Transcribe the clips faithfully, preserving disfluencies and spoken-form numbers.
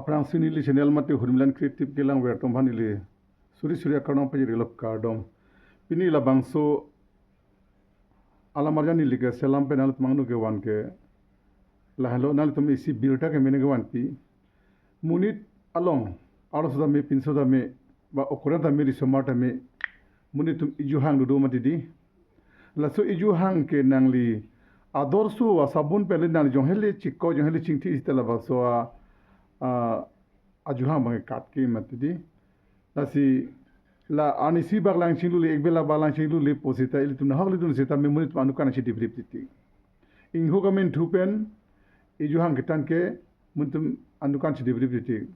Aphrangsi neli channel mate Hurmilan Creative kelang ver atum aphan neli suri suri akardom pajirlo, kardom. Pini labangso alam arjan neli keselam pen nanglitum angno kevan ke lahelo, nanglitum isi birta ke mene kevanpi. Monit along, arloso tame, pinso tame, ba okoran tame, risomar tame, monit atum ijuhang dodo mati di. Laso ijuhang ke nangli ador su asabun pen le nangli jonghele chiko, jonghele chingthi sita labangso a, a, ajuhang abang kat ke mati di. Lasi la arnisi bak lang chinglule, ek bela bak lang chinglule pu sita ilitum nahok lidun sitame monit atum anukan si dibrip titi. Ingho kamin thu pen ijuhang ketan ke monit atum anukan si dibrip titi.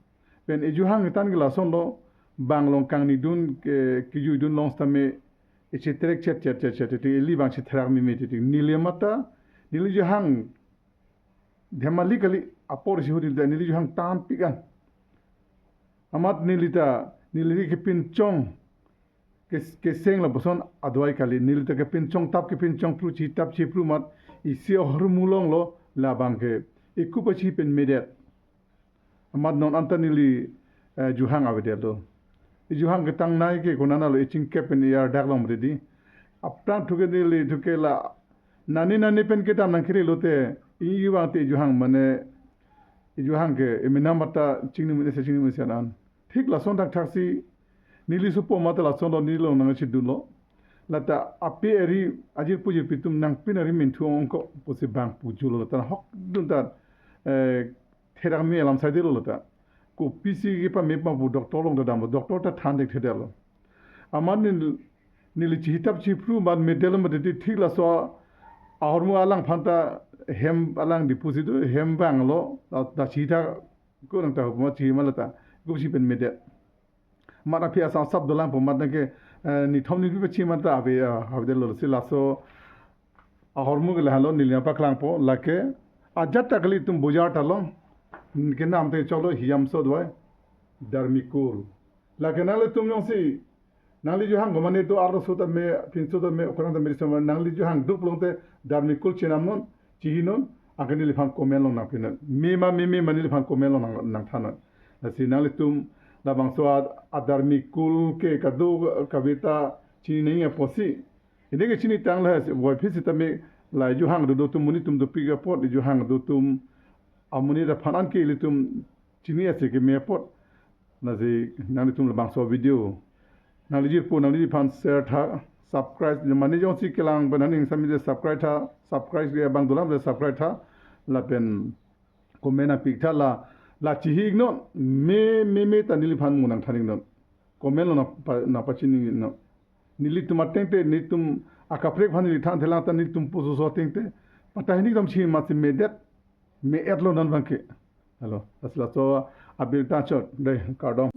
Pen ijuhang ketan ke lasonlo, bang along kangnidun ke, kijuidun along sitame ichetrek chet chet chet chet titi, ili abang si therak mimi titi. Neli mata, neli juhang dhemali kali, apor isi hudi ta neli juhang tanpik an. Amat neli ta, neli kepinchong, kes-, keseng lapuson adwai kali, neli ta kepinchong tap, kepinchong phru, chitap chiphru amat, isi ahormu along lo, labang ke, ikup achi pen medet. Amat non anta neli, eh, juhang avedet lo. Ijuhang ketangnei ke konat lo, ichingkep pen iyar dak long mati di. Aphrang thu ke neli thu ke la nani nani pen kedam nangkiri lote, i iwang te ijuhang mane, ijuhang ke imenam mata chingni mene se chingni mene se an. Thik lason thakthak si neli supo mata lasonlo, neli along nangchidunlo. Lata ape eri ajirpo jirpi atum nangpin ari minthu ongko pusi bang pujulo, lata hokdun ta, eh, therak mi alam saidelo lata. Kopisi kepame ma pu doctor along ta damlo, doctor ta than thekthedetlo. Amat neli, neli chitap chiphru amat medetlo mati di, thik laso ahormu alangphan ta hem alang dipusi tu hem vanglo, la, la chita ko nang ta hukma chi ma lata, kopisi pen medet. Amat aphi asap asap dolang pu amat nang ke, eh, nithom niphli pachi amat ta ave, ah, avedetlo si laso ahormu ke lahelo neli nangpaklangpo, lake ajat ta kali, itum bojar ta long, kenam te choklo Hiyamso adwai, Darmikul. Lake nanglitum jongsi, nangli juhang komane to arloso tame, pinso tame, okoran tame, risomar, nangli juhang duk long te Darmikul chinam non, chihi non, anke neliphan comment along nangpinon. Me ma me me ma neliphan comment along nang, nangthan non. Lasi nanglitum labangso a, aDarmikul ke kadokave ta chini nangji apotsi, ini ke chini tanglo, hai si voi phisi tame la ijuhang dodo atum, monit atum dopik apot, ijuhang dodo atum amonit aphan an ke ilitum chini ase keme apot. Lasi nanglitum labangso video nangli jirpo nangli jirphan share tha, subscribe, mane jongsi kelang pen nangning sami je subscribe tha, subscribe ke abang dolang je subscribe tha, lapen comment nangpik tha la, la chihi iknon, me, me, me ta neliphan mo nangthan iknon. Comment along nangpa, nangpachini iknon. Nelitum ateng te, nelitum akaprek aphan neli than thelang ta nelitum puso so ateng te, patah ini kam chi masi medet, me-etlo non abang ke. Hello, asla so abirta chot, dei, kardom.